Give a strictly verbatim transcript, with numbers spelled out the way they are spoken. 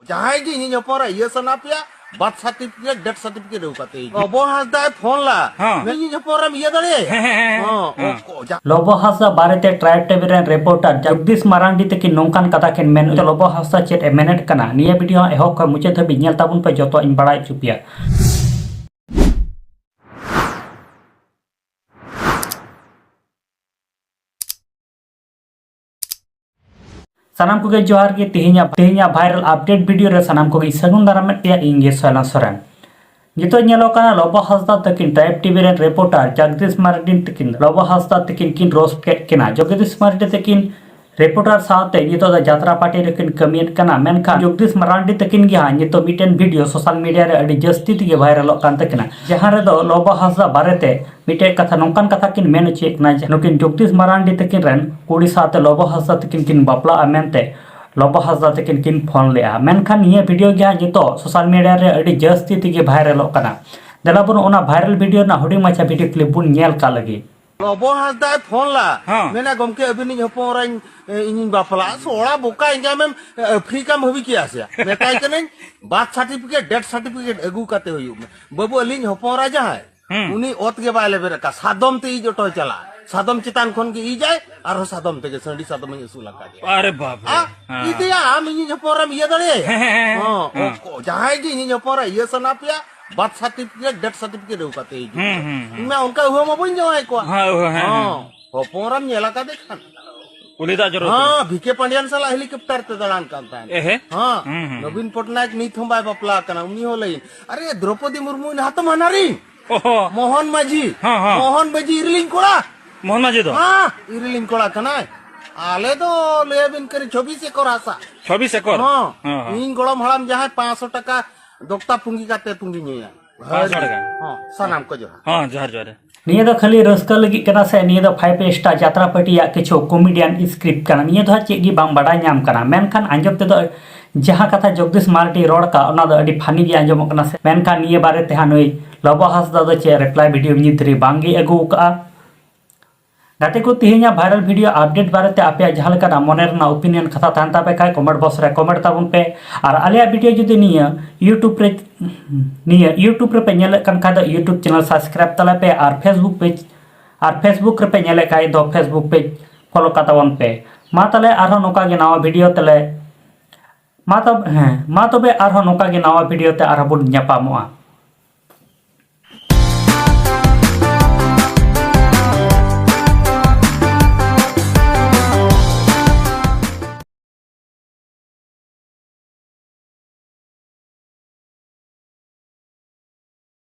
ᱡᱟᱦᱟᱸᱭ ᱜᱮ ᱤᱧᱤᱧ ᱦᱚᱯᱚᱱ ᱮᱨᱟ ᱤᱭᱟᱹ ᱥᱟᱱᱟ ᱯᱮᱭᱟ, ᱵᱟᱨᱛᱷ ᱥᱟᱨᱴᱤᱯᱷᱤᱠᱮᱴ, ᱰᱮᱛᱷ ᱥᱟᱨᱴᱤᱯᱷᱤᱠᱮᱴ ᱟᱹᱜᱩ ᱠᱟᱛᱮ ᱦᱤᱡᱩᱜ᱾ ᱞᱚᱵᱚ ᱦᱟᱸᱥᱫᱟᱭ ᱯᱷᱳᱱ ᱞᱟ᱾ ᱦᱮᱸ᱾ ᱤᱧᱤᱧ ᱦᱚᱯᱚᱱ ᱮᱨᱟᱢ ᱤᱭᱟᱹ ᱫᱟᱲᱮᱭᱟᱭᱟ? ᱦᱮᱸ, ᱦᱮᱸ, ᱦᱮᱸ, ᱦᱚᱸ, ᱦᱮᱸ᱾ ᱚᱠᱚ-, ᱡᱟ- ᱞᱚᱵᱚ ᱦᱟᱸᱥᱫᱟ ᱵᱟᱨᱮᱛᱮ ᱴᱨᱟᱭᱤᱵᱽ ᱴᱤᱵᱷᱤ ᱨᱮᱱ ᱨᱤᱯᱳᱨᱴᱟᱨ ᱡᱚᱜᱽᱫᱤᱥ ᱢᱟᱨᱟᱱᱰᱤ ᱛᱟᱹᱠᱤᱱ ᱱᱚᱝᱠᱟᱱ ᱠᱟᱛᱷᱟ ᱠᱤᱱ ᱢᱮᱱ ᱦᱚᱪᱚ᱾ ᱞᱚᱵᱚ ᱦᱟᱸᱥᱫᱟ ᱪᱮᱫ ᱮ ᱢᱮᱱᱮᱫ ᱠᱟᱱᱟ, ᱱᱤᱭᱟᱹ ᱵᱷᱤᱰᱤᱭᱳ ᱮᱦᱚᱵ ᱠᱷᱚᱱ ᱢᱩᱪᱟᱹᱫ ᱫᱷᱟᱹᱵᱤᱡ ᱧᱮᱞ ᱛᱟᱵᱚᱱ ᱯᱮ, ᱡᱚᱛᱚ ᱤᱧ ᱵᱟᱲᱟᱭ ᱦᱚᱪᱚ ᱯᱮᱭᱟ᱾ ᱥᱟᱱᱟᱢ ᱠᱚᱜᱮ ᱡᱚᱦᱟᱨ ᱜᱮ᱾ ᱛᱮᱦᱮᱧᱟᱜ, ᱛᱮᱦᱮᱧᱟᱜ ᱵᱷᱟᱭᱨᱟᱞ ᱟᱯᱰᱮᱴ ᱵᱷᱤᱰᱤᱭᱳ ᱨᱮ ᱥᱟᱱᱟᱢ ᱠᱚᱜᱮ ᱥᱟᱹᱜᱩᱱ ᱫᱟᱨᱟᱢᱮᱫ ᱯᱮᱭᱟ᱾ ᱤᱧ ᱜᱮ ᱥᱚᱭᱞᱚᱱ ᱥᱚᱨᱮᱱ᱾ ᱱᱤᱛᱚᱜ ᱧᱮᱞᱚᱜ ᱠᱟᱱᱟ, ᱞᱚᱵᱚ ᱦᱟᱸᱥᱫᱟ ᱛᱟᱹᱠᱤᱱ, ᱴᱨᱟᱭᱤᱵᱽ ᱴᱤᱵᱷᱤ ᱨᱮᱱ ᱨᱤᱯᱳᱨᱴᱟᱨ ᱡᱚᱜᱽᱫᱤᱥ ᱢᱟᱨᱰᱤ ᱛᱟᱹᱠᱤᱱ ᱞᱚᱵᱚ ᱦᱟᱸᱥᱫᱟ ᱛᱟᱹᱠᱤᱱ ᱠᱤᱱ ᱨᱳᱥᱴ ᱠᱮᱫ ᱠᱤᱱᱟ᱾ ᱡᱚᱜᱽᱫᱤᱥ ᱢᱟᱨᱰᱤ ᱛᱟᱹᱠᱤᱱ ᱨᱤᱯᱳᱨᱴᱟᱨ ᱥᱟᱶᱛᱮ ᱱᱤᱛᱚᱜ ᱫᱚ ᱡᱟᱛᱨᱟ ᱯᱟᱨᱴᱤ ᱨᱮᱠᱤᱱ ᱠᱟᱹᱢᱤᱭᱮᱫ ᱠᱟᱱᱟ, ᱢᱮᱱᱠᱷᱟᱱ ᱡᱚᱜᱽᱫᱤᱥ ᱢᱟᱨᱟᱱᱰᱤ ᱛᱟᱹᱠᱤᱱ ᱜᱮ ᱦᱟᱸᱜ ᱱᱤᱛᱚᱜ ᱢᱤᱫᱴᱮᱱ ᱵᱷᱤᱰᱤᱭᱳ ᱥᱳᱥᱟᱞ ᱢᱤᱰᱤᱭᱟ ᱨᱮ ᱟᱹᱰᱤ ᱡᱟᱹᱥᱛᱤ ᱛᱮᱜᱮ ᱵᱷᱟᱭᱨᱟᱞᱚᱜ ᱠᱟᱱ ᱛᱟᱹᱠᱤᱱᱟ, ᱡᱟᱦᱟᱸ ᱨᱮᱫᱚ ᱞᱚᱵᱚ ᱦᱟᱸᱥᱫᱟ ᱵᱟᱨᱮᱛᱮ ᱢᱤᱫᱴᱮᱡ ᱠᱟᱛᱷᱟ, ᱱᱚᱝᱠᱟᱱ ᱠᱟᱛᱷᱟ ᱠᱤᱱ ᱢᱮᱱ ᱦᱚᱪᱚᱭᱮᱫ ᱠᱟᱱᱟ ᱡᱮ ᱱᱩᱠᱤᱱ ᱡᱚᱜᱽᱫᱤᱥ ᱢᱟᱨᱟᱱᱰᱤ ᱛᱟᱹᱠᱤᱱ ᱨᱮᱱ ᱠᱩᱲᱤ ᱥᱟᱶᱛᱮ ᱞᱚᱵᱚ ᱦᱟᱸᱥᱫᱟ ᱛᱟᱹᱠᱤᱱ ᱠᱤᱱ ᱵᱟᱯᱞᱟᱜᱼᱟ ᱢᱮᱱᱛᱮ ᱞᱚᱵᱚ ᱦᱟᱸᱥᱫᱟ ᱛᱟᱹᱠᱤᱱ ᱠᱤᱱ ᱯᱷᱳᱱ ᱞᱮᱫᱼᱟ᱾ ᱢᱮᱱᱠᱷᱟᱱ ᱱᱤᱭᱟᱹ ᱵᱷᱤᱰᱤᱭᱳ ᱜᱮ ᱦᱟᱸᱜ ᱱᱤᱛᱚᱜ ᱥᱳᱥᱟᱞ ᱢᱤᱰᱤᱭᱟ ᱨᱮ ᱟᱹᱰᱤ ᱡᱟᱹᱥᱛᱤ ᱛᱮᱜᱮ ᱵᱷᱟᱭᱨᱟᱞᱚᱜ ᱠᱟᱱᱟ᱾ ᱫᱮᱞᱟ ᱵᱚᱱ ᱚᱱᱟ ᱵᱷᱟᱭᱨᱟᱞ ᱵᱷᱤᱰᱤᱭᱳ ᱨᱮᱱᱟᱜ ᱦᱩᱰᱤᱧ ᱢᱟᱪᱷᱟ ᱵᱷᱤᱰᱤᱭᱳ ᱠᱞᱤᱯ ᱵᱚᱱ ᱧᱮᱞ ᱠᱟᱜ ᱞᱟᱹᱜᱤᱫ᱾ ᱞᱚᱵᱚ ᱦᱟᱸᱥᱫᱟᱭ ᱯᱷᱳᱱ ᱞᱟ᱾ ᱦᱮᱸ᱾ ᱢᱮᱱᱟ, "ᱜᱚᱢᱠᱮ, ᱟᱹᱵᱤᱱᱤᱡ ᱦᱚᱯᱚᱱ ᱮᱨᱟᱧ, ᱮ, ᱤᱧᱤᱧ ᱵᱟᱯᱞᱟᱜᱼᱟ᱾" ᱥᱚᱲᱟ ᱵᱚᱠᱟ ᱮᱸᱜᱟ ᱢᱮᱢ, ᱮ, ᱟᱯᱷᱨᱤᱠᱟᱢ ᱦᱟᱹᱵᱤ ᱠᱮᱭᱟ ᱥᱮ? ᱢᱮᱛᱟᱭ ᱠᱟᱹᱱᱟᱹᱧ, "ᱵᱟᱨᱛᱷ ᱥᱟᱨᱴᱤᱯᱷᱤᱠᱮᱴ, ᱰᱮᱛᱷ ᱥᱟᱨᱴᱤᱯᱷᱤᱠᱮᱴ ᱟᱹᱜᱩ ᱠᱟᱛᱮ ᱦᱩᱭᱩᱜ ᱢᱮ, ᱵᱟᱹᱵᱩ, ᱟᱹᱞᱤᱧ ᱦᱚᱯᱚᱱ ᱮᱨᱟ ᱡᱟᱦᱟᱸᱭ, ᱦᱩᱸ᱾ ᱩᱱᱤ ᱚᱛ ᱜᱮ ᱵᱟᱭ ᱞᱮᱵᱮᱫ ᱟᱠᱟᱫ, ᱥᱟᱫᱚᱢ ᱛᱮ ᱤᱡ ᱚᱴᱚᱭ ᱪᱟᱞᱟᱜᱼᱟ, ᱥᱟᱫᱚᱢ ᱪᱮᱛᱟᱱ ᱠᱷᱚᱱ ᱜᱮ ᱤᱡᱟᱭ, ᱟᱨᱦᱚᱸ ᱥᱟᱫᱚᱢ ᱛᱮᱜᱮ ᱥᱟᱺᱰᱤ ᱥᱟᱫᱚᱢᱤᱧ ᱟᱹᱥᱩᱞ ᱟᱠᱟᱫᱮᱭᱟ᱾" ᱟᱨᱮ ᱵᱟᱯ ᱨᱮ᱾ ᱟ? ᱦᱮᱸ᱾ ᱤᱫᱤᱭᱟ, ᱟᱢ ᱤᱧᱤᱡ ᱦᱚᱯᱚᱱ ᱮᱨᱟᱢ ᱤᱭᱟᱹ ᱫᱟᱲᱮᱭᱟᱭᱟ? ᱦᱮᱸ, ᱦᱮᱸ, ᱦᱮᱸ, ᱦᱚᱸ, ᱦᱮᱸ᱾ ᱚᱠᱚ-, ᱡᱟᱦᱟᱸᱭ ᱜᱮ ᱤᱧᱤᱡ ᱦᱚᱯᱚᱱ ᱮᱨᱟ ᱤᱭᱟᱹ ᱥᱟᱱᱟ ᱯᱮᱭᱟ, ᱵᱟᱨᱛᱷ ᱥᱟᱨᱴᱤᱯᱷᱤᱠᱮᱴ, ᱰᱮᱛᱷ ᱥᱟᱨᱴᱤᱯᱷᱤᱠᱮᱴ ᱟᱹᱜᱩ ᱠᱟᱛᱮ ᱦᱤᱡᱩᱜ ᱦᱩᱸ, ᱯᱮ᱾ ᱦᱩᱸ, ᱦᱩᱸ᱾ ᱤᱧ ᱢᱟ ᱚᱱᱠᱟ ᱩᱦᱟᱹ ᱢᱟ ᱵᱟᱹᱧ ᱡᱟᱶᱟᱭ ᱠᱚᱣᱟ᱾ ᱦᱮᱸ, ᱦᱮᱸ, ᱦᱮᱸ, ᱦᱚᱸ, ᱦᱮᱸ᱾ ᱦᱚᱯᱚᱱ ᱮᱨᱟᱢ ᱧᱮᱞ ᱟᱠᱟᱫᱮ ᱠᱷᱟᱱ᱾ ᱩᱱᱤ ᱫᱚ ᱟᱡ ᱨᱚᱲ ᱦᱚᱸ, ᱠᱟᱱᱟ᱾ ᱵᱷᱤ ᱠᱮ ᱯᱟᱱᱰᱤᱭᱟᱱ ᱥᱟᱞᱟᱜ ᱦᱮᱞᱤᱠᱚᱯᱴᱟᱨ ᱛᱮ ᱫᱟᱬᱟᱱ ᱠᱟᱱ ᱛᱟᱦᱮᱸᱫ᱾ ᱮᱦᱮ᱾ ᱦᱚᱸ, ᱦᱩᱸ, ᱦᱩᱸ᱾ ᱱᱚᱵᱤᱱ ᱯᱚᱴᱱᱟᱭᱮᱠ ᱱᱤᱛ ᱦᱚᱸ ᱵᱟᱭ ᱵᱟᱯᱞᱟ ᱟᱠᱟᱱᱟ, ᱩᱱᱤ ᱦᱚᱸ ᱞᱟᱹᱭᱤᱱ᱾ ᱟᱨᱮ, ᱫᱨᱚᱯᱚᱫᱤ ᱢᱩᱨᱢᱩ ᱱᱟᱦᱟᱜ ᱛᱚ ᱢᱟᱱᱟᱨᱤᱱ᱾ ᱚᱦᱚ᱾ ᱢᱳᱦᱚᱱ ᱢᱟᱹᱡᱷᱤ᱾ ᱦᱚᱸ, ᱦᱚᱸ᱾ ᱢᱳᱦᱚᱱ ᱢᱟᱹᱡᱷᱤ ᱤᱨᱤᱞᱤᱧ ᱠᱚᱲᱟ᱾ ᱢᱳᱦᱚᱱ ᱢᱟᱹᱡᱷᱤ ᱫᱚ? ᱦᱮᱸ, ᱤᱨᱤᱞᱤᱧ ᱠᱚᱲᱟ ᱠᱟᱱᱟᱭ᱾ ᱟᱞᱮ ᱫᱚ ᱞᱟᱹᱭᱟᱵᱤᱱ ᱠᱟᱹᱱᱟᱹᱧ ᱪᱷᱚᱵᱤᱥ ᱮᱠᱚᱨ ᱦᱟᱥᱟ᱾ ᱪᱷᱚᱵᱤᱥ ᱮᱠᱚᱨ? ᱦᱚᱸ᱾ ᱦᱚᱸ, ᱦᱚᱸ᱾ ᱤᱧ ᱜᱚᱲᱚᱢ ᱦᱟᱲᱟᱢ ᱡᱟᱦᱟᱸᱭ ᱯᱟᱸᱪᱥᱚ ᱴᱟᱠᱟ ᱫᱚᱠᱛᱟ ᱯᱩᱸᱜᱤ ᱠᱟᱛᱮ ᱯᱩᱸᱜᱤ ᱧᱩᱭᱟ᱾ ᱯᱟᱸᱪᱥᱚ ᱴᱟᱠᱟ? ᱦᱚᱸ, ᱥᱟᱱᱟᱢ ᱠᱚ ᱡᱚᱦᱟᱨ᱾ ᱦᱚᱸ, ᱡᱚᱦᱟᱨ, ᱡᱚᱦᱟᱨ᱾ ᱱᱤᱭᱟᱹ ᱫᱚ ᱠᱷᱟᱹᱞᱤ ᱨᱟᱹᱥᱠᱟᱹ ᱞᱟᱹᱜᱤᱫ ᱠᱟᱱᱟ ᱥᱮ ᱱᱤᱭᱟᱹ ᱫᱚ ᱯᱷᱟᱭᱤᱵᱷ ᱥᱴᱟᱨ ᱡᱟᱛᱨᱟ ᱯᱟᱨᱴᱤᱭᱟᱜ ᱠᱤᱪᱷᱩ ᱠᱚᱢᱮᱰᱤᱭᱟᱱ ᱥᱠᱨᱤᱯᱴ ᱠᱟᱱᱟ? ᱱᱤᱭᱟᱹ ᱫᱚ ᱦᱟᱸᱜ ᱪᱮᱫ ᱜᱮ ᱵᱟᱝ ᱵᱟᱰᱟᱭ ᱧᱟᱢ ᱠᱟᱱᱟ, ᱢᱮᱱᱠᱷᱟᱱ ᱟᱸᱡᱚᱢ ᱛᱮᱫᱚ ᱡᱟᱦᱟᱸ ᱠᱟᱛᱷᱟ ᱡᱚᱜᱽᱫᱤᱥ ᱢᱟᱨᱰᱤ ᱨᱚᱲ ᱠᱟᱜ, ᱚᱱᱟ ᱫᱚ ᱟᱹᱰᱤ ᱯᱷᱟᱱᱤ ᱜᱮ ᱟᱸᱡᱚᱢᱚᱜ ᱠᱟᱱᱟ ᱥᱮ, ᱢᱮᱱᱠᱷᱟᱱ ᱱᱤᱭᱟᱹ ᱵᱟᱨᱮ ᱛᱮ ᱦᱟᱸᱜ ᱱᱩᱭ ᱞᱚᱵᱚ ᱦᱟᱸᱥᱫᱟ ᱫᱚ ᱪᱮᱫ ᱨᱤᱯᱞᱟᱭ ᱵᱷᱤᱰᱤᱭᱳ ᱱᱤᱛ ᱫᱷᱟᱹᱨᱤᱡ ᱵᱟᱝ ᱜᱮ ᱟᱹᱜᱩ ᱟᱠᱟᱜᱼᱟ᱾ ᱜᱟᱛᱮ ᱠᱚ, ᱛᱮᱦᱮᱧᱟᱜ viral video update ᱵᱟᱨᱮᱛᱮ ᱟᱯᱮᱭᱟᱜ ᱡᱟᱦᱟᱸ ᱞᱮᱠᱟᱱᱟᱜ ᱢᱚᱱᱮ ᱨᱮᱱᱟᱜ opinion ᱠᱟᱛᱷᱟ ᱛᱟᱦᱮᱱ ᱛᱟᱯᱮ ᱠᱷᱟᱡ comment box ᱨᱮ comment ᱛᱟᱵᱚᱱ ᱯᱮ᱾ ᱟᱨ ᱟᱞᱮᱭᱟᱜ video ᱡᱩᱫᱤ ᱱᱤᱭᱟᱹ YouTube ᱨᱮ, ᱱᱤᱭᱟᱹ YouTube ᱨᱮᱯᱮ ᱧᱮᱞᱮᱫ ᱠᱟᱱ ᱠᱷᱟᱡ ᱫᱚ YouTube channel subscribe ᱛᱟᱞᱮ ᱯᱮ, ᱟᱨ Facebook page, ᱟᱨ Facebook ᱨᱮᱯᱮ ᱧᱮᱞᱮᱫ ᱠᱷᱟᱡ ᱫᱚ Facebook page follow ᱠᱟᱛᱟᱵᱚᱱ ᱯᱮ᱾ ᱢᱟ ᱛᱟᱦᱞᱮ ᱟᱨᱦᱚᱸ ᱱᱚᱝᱠᱟ ᱜᱮ ᱱᱟᱣᱟ video ᱛᱮᱞᱮ, ᱢᱟ ᱛᱚᱵᱮ, ᱦᱮᱸ, ᱢᱟ ᱛᱚᱵᱮ ᱟᱨᱦᱚᱸ ᱱᱚᱝᱠᱟ ᱜᱮ ᱱᱟᱣᱟ video ᱛᱮ ᱟᱨᱦᱚᱸ ᱵᱚᱱ ᱧᱟᱯᱟᱢᱚᱜᱼᱟ᱾